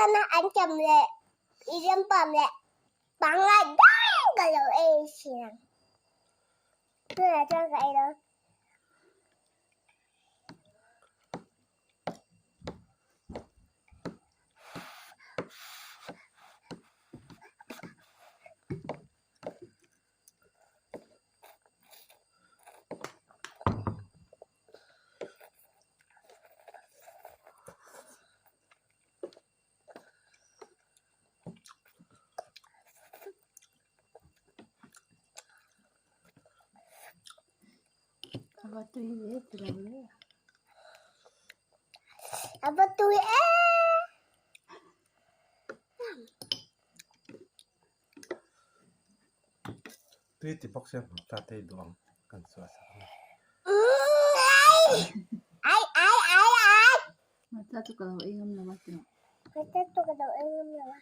Tana an cham leh i rampam leh pangngai daih ka lo ei thin ang. Tunah chuan ka ei lo. Ava tui ve ti lo le. Ava tui e. Tui ti bawk sia hmawk ta te i duh ang kan suah sak ang. Ai ai ai ai. Hmarcha chu ka lo ei ngam lo a ti lo. Hmarcha chu ka lo ei ngam lo a.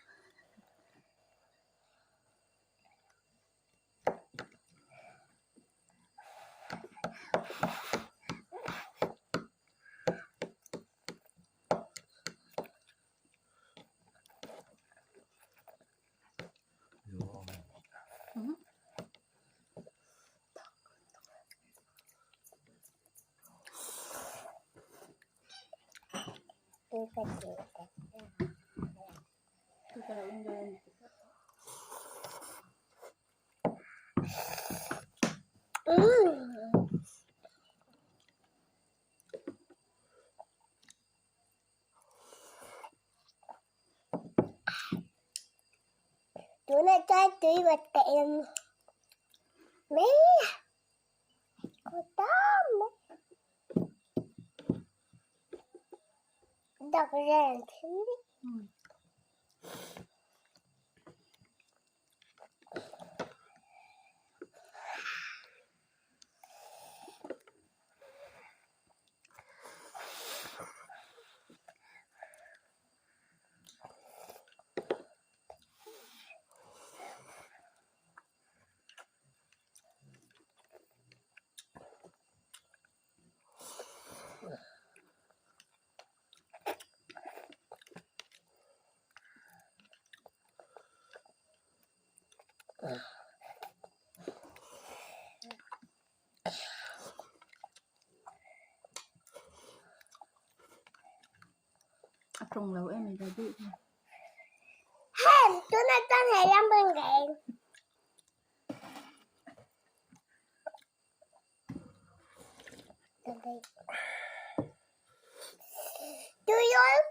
Tunah chuan tui vat ka en mai a, khaw tam mai dak reng thin vek. A tawng lo em mai duh hi. Heng tuna chuan hei lam pawhin ka eng. Tuiawl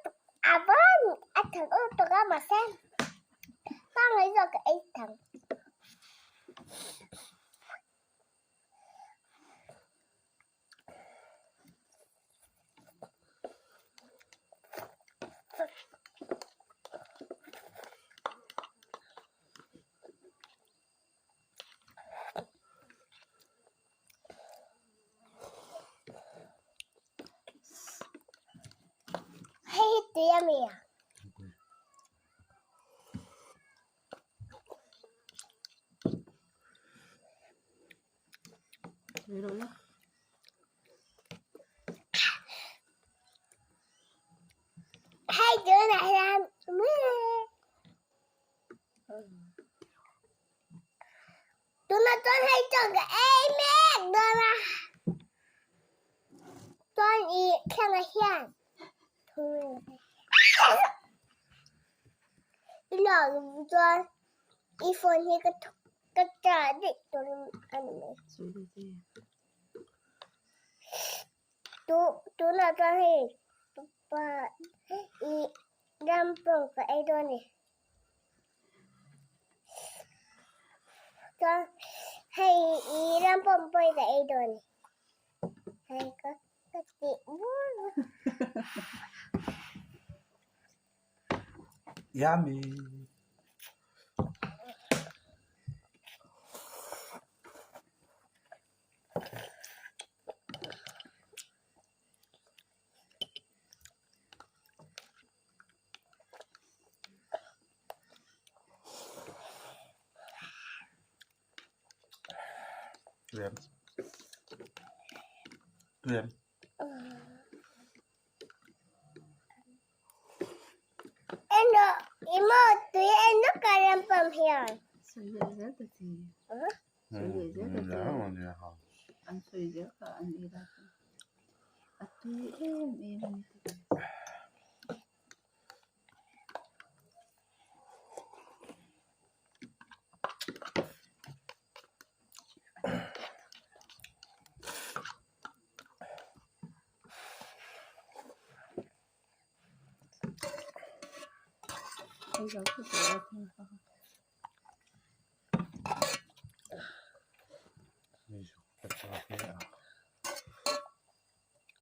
a vawn a thang ur tawk a mahse pangngai zawk ka ei thang. Hei hi tui a mi a. Hei tunah hian tunah chuan hei chuan ka ei mek dawn a chuan ih thlengah hian i lak chuan i phone hi ka thawk. Ka cha daih tur a ni mai. Tu tunah chuan hei pa i ram pawng ka ei dawn a ni. Chuan hei i ram pawng pawh ka ei dawn a ni. Hei ka ka tih bur. Yummy. Tuyem. Tuyem. Eno. I maw tui en nuk ka ram pam hian. Sawi leh zel ta che. Sawi leh zel ta che. An sawi zel kha an ei lai chu. A tui em em a ni ta che.